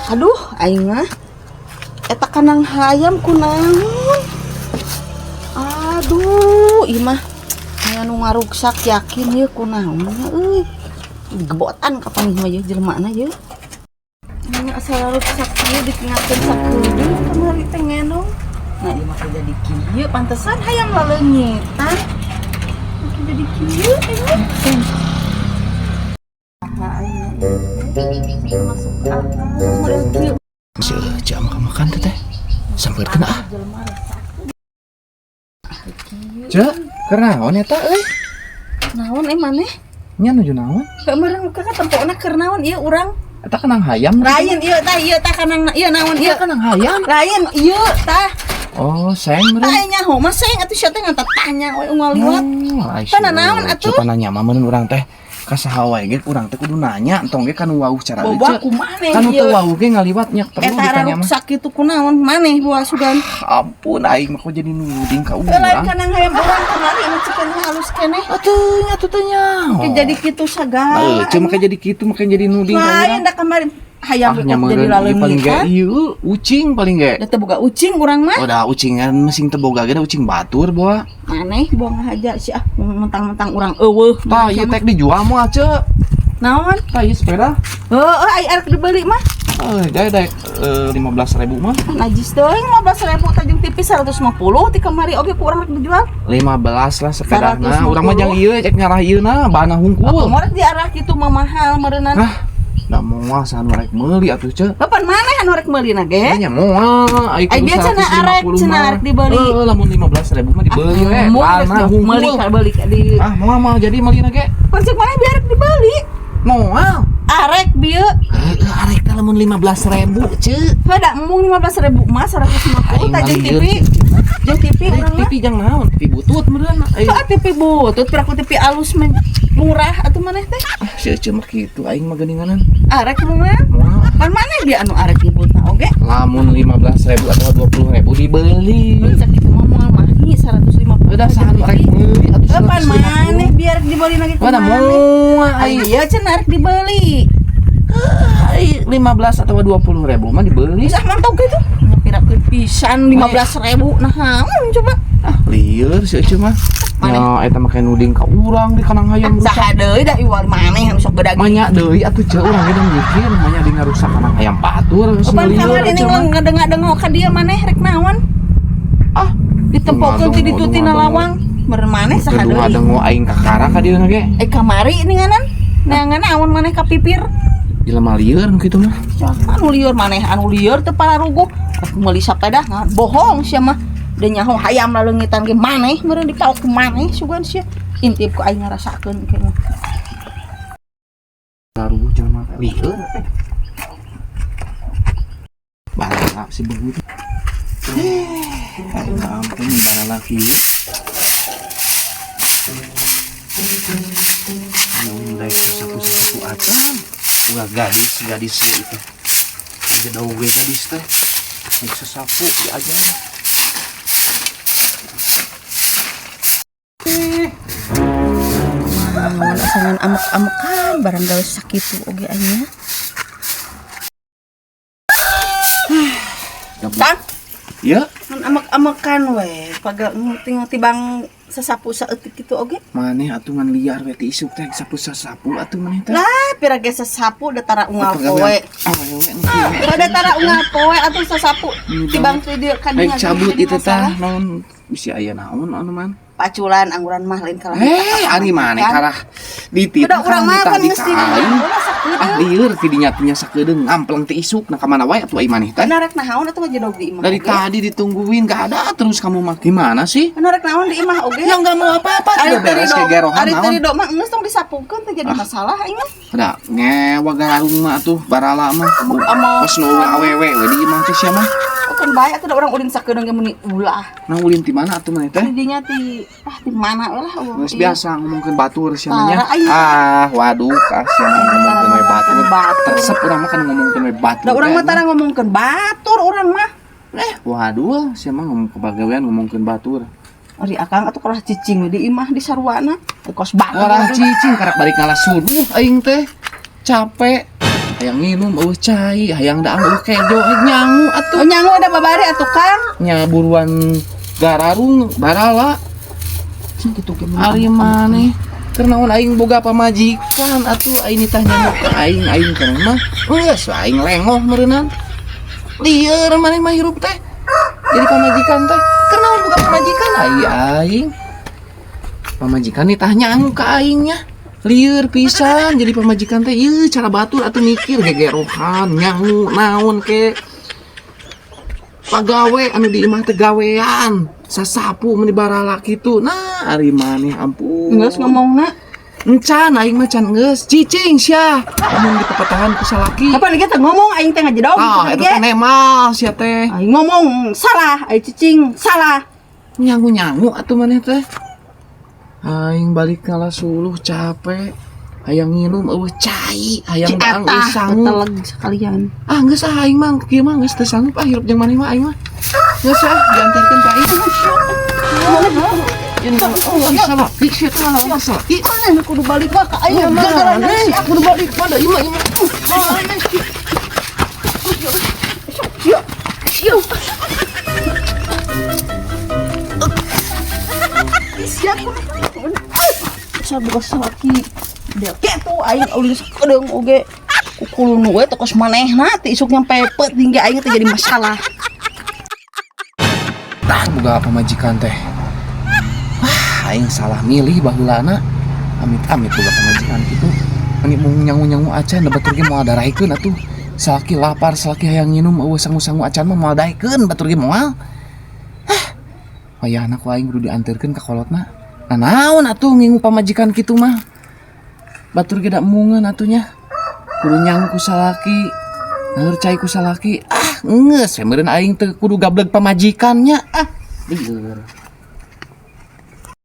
Aduh, aing mah. Eta kanang hayam kunaon? Aduh, ieu mah aya nu ngaruksak yakin ieu kunaon nya euy. Digebotan kapan ieu mah ieu jelemana ieu. Nya asal ruksak ieu ditingakeun sakedeung kamari teh ngendong. Nah, ieu mah jadi kieu pantesan hayam laleungitan. Make jadi kieu aing mah. Nah, aing masuk akal model kieu. Ceu makan teh teh. Sampeurkeun ah. Jelema rusak. Ceu, keur naon eta euy? Naon eh maneh? Nya nuju naon? Kemarin kakak tempokna keur naon ieu urang? Eta kanang hayam. Lain ieu tah, ieu tah kanang ieu naon ieu? Eta kanang hayam. Lain ieu tah. Oh, seng meureun. Tah nyaho mah seng atuh sia teh ngan tanya we unggal liwat. Oh, ai Tah naon atuh? Coba nanya mah meureun urang teh ka saha wae ge urang teh kudu nanya entong ge kanu wauh cara Boba kumaha Kanu ieu? teu wauh ge ngaliwat nya perlu Eta ditanya mah. ruksak kitu kunaon maneh buah sugan. Ampun aing mah kok jadi nuding ka Lain urang. Kanang hayam urang kamari anu cikeun halus keneh. Atuh nya tuh teh nyaho. Ke jadi kitu sagala. Heuh, ceu make jadi kitu make jadi nuding ka Lain urang. da kamari hayam Ah, ge nya kok jadi meureun ieu paling ge laleungitan. ieu ucing paling ge. Da teu boga ucing urang mah. Oh, dah ucingan mesing teu boga ge da ucing batur boa. Maneh buang aja sih ah mentang-mentang urang eueuh. Tah ieu tek dijual moal ceu? Naon? Tah ieu sepeda. Heeh, ai arek dibeli mah. Eh, daek daek 15.000 mah. Ah, najis teuing 15.000 tah jeung TV 150 ti kamari oge ku urang rek dijual. 15 lah sepedana. 150. Urang mah jang ieu cek ngarah ieu na bana hungkul. Oh, rek diarah kitu mah mahal meureunnan. Hah? Da moal saha nu rek meuli atuh ceu? Kapan maneh anu rek meulina ge? Nya moal ai Ai kudu bieu cenah arek, 150 cenah mah. arek dibeli. Heuh, lamun 15.000 mah dibeli we. Mun Bana rek meuli hungkul. ka beli ka di. Ah, moal moal jadi meulina ge. Pan cek maneh biar rek dibeli. Moal. Arek bieu. Heuh, arek teh lamun 15.000 ceu. Heuh da embung 15.000 mah 150 tah jeung TV. Jeung TV urang mah. TV jang naon? TV butut meureun. Ai Tuh TV butut, piraku TV alus mah murah atuh maneh teh. ah, si Ece mah kitu aing mah geuninganan. Arek mah. Moal. Pan maneh dia anu arek ributna oge. Lamun 15.000 atau 20.000 dibeli. Cek itu mah moal mahi 150. Udah saha nu arek meuli atuh Heuh, pan 150. maneh biar dibeli lagi Mana kumaha. moal Ai aing. ieu cenah arek dibeli. Ai 15 atau 20.000 mah dibeli. Bisa mantau gitu. Nyepirakeun pisan 15.000 nah hamun coba. Ah, lieur si Ece mah. Maneh. Ya eta make nuding ka urang di kanang hayam rusak. Saha deui da iwal maneh anu sok gedag. Manya deui atuh ceu urang ge mikir manya di ngarusak kanang hayam batur geus Pan lieur kamari Ece ini mah. ngedenga-dengo ka dieu maneh rek naon? Ah, Ditempokeun ti ditu tina lawang. Meureun maneh saha deui? Dengo aing kakara ka dieu ge. Eh kamari ini nganan. Neangan amun maneh ka pipir. Jelema lieur nu kitu mah. Anu lieur maneh anu lieur teu pararuguh. Rek meuli sapeda bohong sia mah. Da nyaho hayam laleungitan ge maneh meureun dipaok ku maneh sugan sia. Intip ku aing ngarasakeun ke mah. Baru jelema lieur. Barala si begut. Ya ampun barala kieu. Mun daek sapu-sapu acan. Ulah gadis-gadis itu. Jauh ge gadis teh. Rek sasapu diajar. Naon asangan amek-amekan barang gawe sakitu oge aing. Kang, Ya, mun amek-amekan we paga tinggal tibang sasapu saeutik kitu oge. Maneh atuh ngan liar we ti isuk teh sapu sasapu atuh maneh teh. Lah, pira ge sasapu da tara unggal poe. Awewe nu kieu. Da tara unggal poe atuh sasapu tibang ti dieu ka Rek dieu. cabut itu tah naon bisi aya naon anu man. Paculan angguran mah lain kalah. Eh, ari maneh karah dititah Udah urang mah kan tadi geus ka di aing. ulah sakedeung. Ah lieur ti dinya nya sakedeung ngampleng ti isuk nah ka mana wae atuh ai maneh teh. Kana rek naon atuh ngajedog di imah. Dari oge? tadi ditungguin gak ada terus kamu mah gimana sih? Kana rek naon di imah oge? Ya nggak mau apa-apa Ari tidak beres teu kegerohan ari teu naon. ridho mah geus tong disapukeun teh jadi masalah aing mah. Da ngewa gararung mah atuh barala mah. Amok. Pas nu awewe we di imah teh sia mah. Kan bae atuh da urang ulin sakedeung ge meuni ulah. Nah ulin ti mana atuh maneh teh? Di dinya ti ah ti mana we lah. Geus biasa ngomongkeun batur sia mah nya. Tara, aing. Ah, waduh kasihan ngomongkeun we batur. Batur. Resep urang mah kan ngomongkeun we batur. Da urang teh. mah tara ngomongkeun batur urang mah. Eh, waduh, sia mah ngomong kebagawean ngomongkeun batur. Ari akang atuh kalah cicing we di imah di saruana. Kos batur. Orang cicing karak balik ngalah suruh aing teh. Capek. Hayang nginum euweuh cai, hayang daang euweuh kejo, nyangu atuh. Oh, nyangu ada babari atuh, Kang. Nya buruan gararung barala. Kitu ge. Ari maneh keur naon aing boga pamajikan atuh, aing nitah nyangu ka aing, aing kana mah geus aing lengoh meureunnan. Lieur maneh mah hirup teh. Jadi pamajikan teh keur naon boga pamajikan ai aing. Pamajikan nitah nyangu ka aing nya. Lieur pisan jadi pamajikan teh, ieu cara batur atuh mikir gegerohan nyangu naon ke. Pagawe anu di imah teh gawean sasapu meni barala kitu. Nah, ari maneh, ampun. Geus ngomongna. Encan, aing mah can geus cicing sia lamun dipepetahan ku salaki. Kapan kita ngomong aing teh ngajedog? Ah, eta teh nemal sia teh. Aing ngomong salah, aing cicing salah. Nyangu-nyangu atuh maneh teh. Aing balik ngala suluh capek, hayang nginum euweuh cai, hayang daang euweuh sangu. Teleg sekalian. Ah, geus ah, aing mah kieu mah geus teu sanggup ah hirup jeung maneh mah, aing mah geus ah, diantarkeun ka aing. Oh, salaki sia teh, ngalawan salaki. Mana kudu balik mah ka aing. Mana? Kudu balik mana ieu mah, ieu mah. Sia. Sia. Sia. Saya buka salaki. Dia kitu aing ulis kedeung oge. Kukulun we tokos manehna ti isuk nyampe peuting ge aing teh jadi masalah. Tah, boga pamajikan teh. Wah, aing salah milih baheulana. Amit-amit boga pamajikan kitu. Meni mung nyangu-nyangu acan, da batur ge moal daraekeun atuh. Salaki lapar, salaki hayang nginum euweuh sangu-sangu acan mah moal daekeun batur ge moal. Hah. Wayahna ku aing kudu dianterkeun ka kolotna. Nah, naon atuh ngingu pamajikan kitu mah. Batur ge da emungeun atuh nya. Kudu nyangu ku salaki. Nalur cai ku salaki. Ah, geus we meureun aing teu kudu gableg pamajikan nya. Ah, lieur.